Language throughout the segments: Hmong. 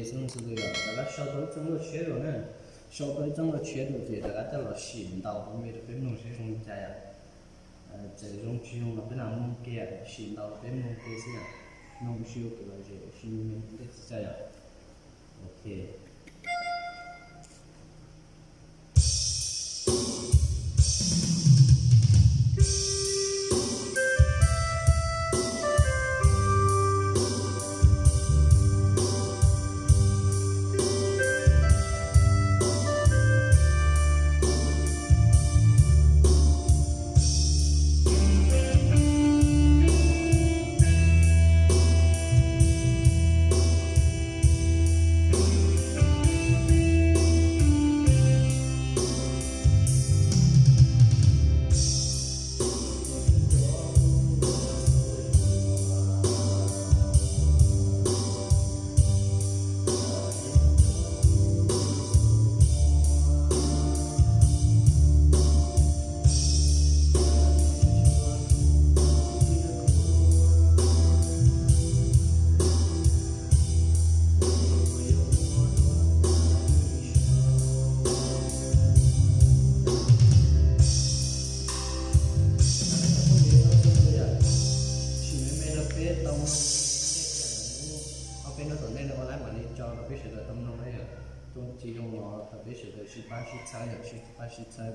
Txhua tus yom, rov qab sau tau ib txoj nkauj tshiab rau na, sau tau ib txoj nkauj tshiab rau ces rov qab coj los sim ntaus rau me rau peb mloog seb zoo li cas yom. Txawm zoo tsis zoo los peb mam mloog ke, sim ntaus rau peb mloog ke xwb yom. Mloog ua si ua kev lom zem ua si me ntej tsis txaj yom. Ok. Sim me me rau peb tau mloog ua ntej thiab, ob peb hnub tom ntej no ua laib mam li tso rau peb sawv daws tau mloog na yom. Txoj tsis zoo los thov peb sawv daws sib pab sib txhawb yom, sib pab sib txhawb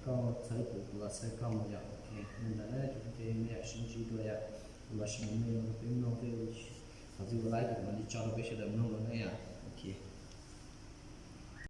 kom koj txhawb kuv, kuv los txhawb koj mus yom. Ok, li ntawd na tsoom phooj ywg, nej yam sib ntsib dua yom. Kuv los sim me me no rau peb mloog thiab, thaum twg ua laib kuv mam li tso rau peb sawv daws mloog dua na yom. Ok.